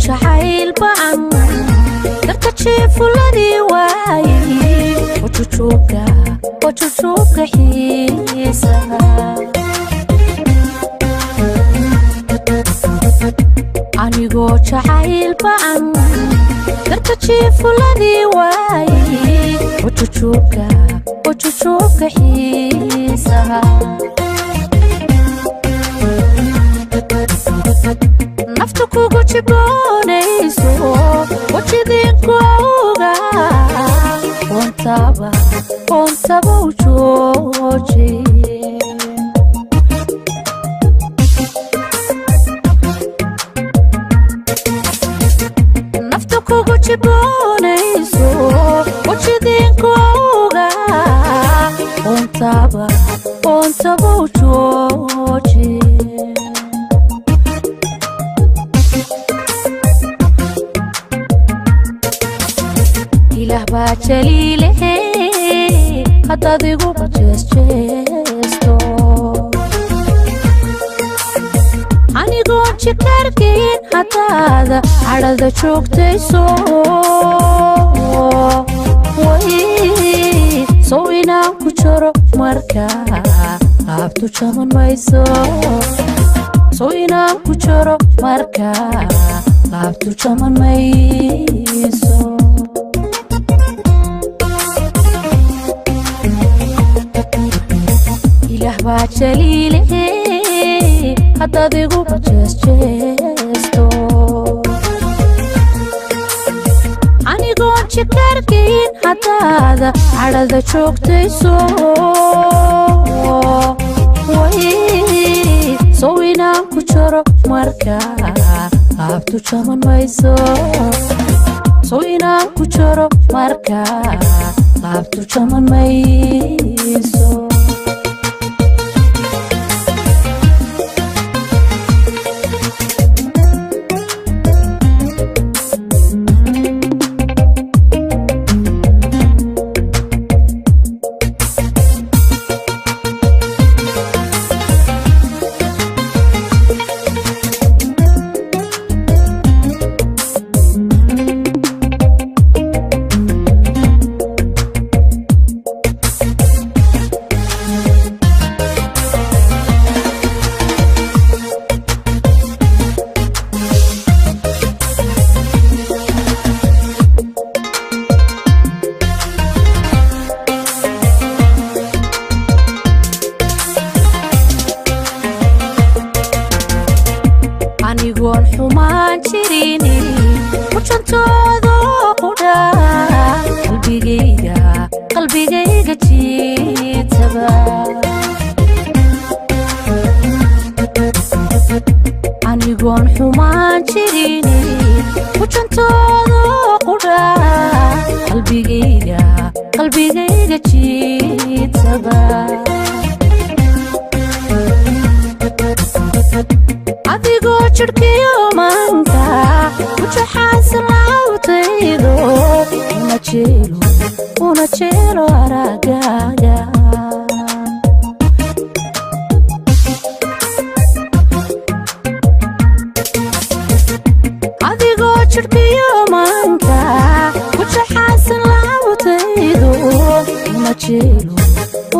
Jacayl ba'an darta jiifuladii waayey, wajujuubka wajujuubka xiisaha. Anigoo jacayl ba'an darta jiifuladii waayey, wajujuubka wajujuubka xiisaha. Naftu kugu jiboonayso wajidinku awga, oontaba oontaba u jooji. Naftu kugu jiboonayso wajidinku awga, oontaba oontaba u jooji. Ilaah baa jaliilehe haddaad iguba jeesjeesto, anigoon jikargayn haddaada cadhada joogtayso, way sow inaan ku jaro markaa laabtu jaban mayso, sow inaan ku jaro markaa laabtu jaban mayso. Ilaah baa jaliilehe haddaad iguba jeesjeesto, anigoon jikargayn haddaada cadhada joogtayso, way sow inaan ku jaro markaa laabtu jaban mayso, sow inaan ku jaro markaa laabtu jaban mayso. Anigoon xumaan jirini kujantoodo qudha, qalbigayga qalbigayga jiitaba. Anigoon xumaan jirini kujantoodo qudha, qalbigayga qalbigayga jiitaba. Adigoo jidhkiyo maanka kujaxaansan laabtaydo, una jeelo una jeelo aragaaga. Adigoo jidhkiyo maanka kujaxaansan laabtaydo, una jeelo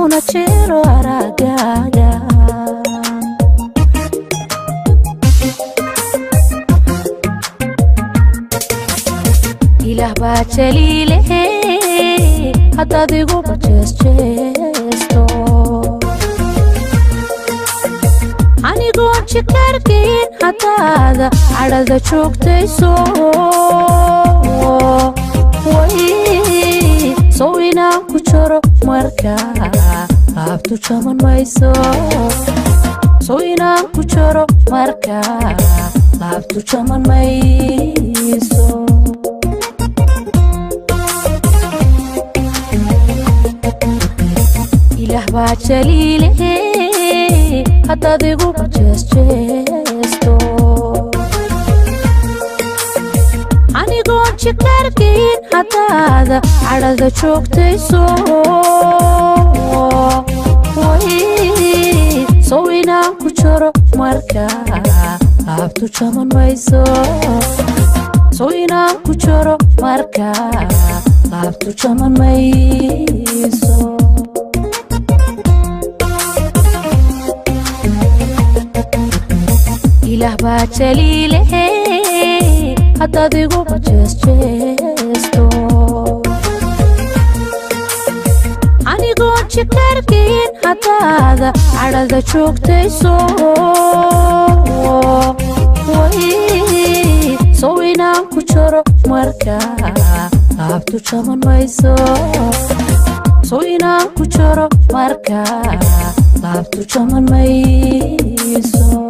una jeelo aragaaga. Ilaah baa jaliilehe haddaad iguba jeesjeesto, anigoon jikargayn haddaada cadhada joogtayso, way sow inaan ku jaro markaa laabtu jaban mayso, sow inaan ku jaro markaa laabtu jaban mayso. Ilaah baa jaliilehe haddaad iguba jeesjeesto, anigoon jikargayn haddaada cadhada joogtayso, way sow inaan ku jaro markaa laabtu jaban mayso. Soo inaan ku jaro markaa laabtu jaman mayso. Ilaah baa jaliilehe, haddaad iguba jeesjeesto, anigoon jikaarkayn haddaada cadhada joogtayso, way sow inaan ku jaro markaa laabtu jaban mayso. Sow inaan ku jaro markaa laabtu jaban mayso.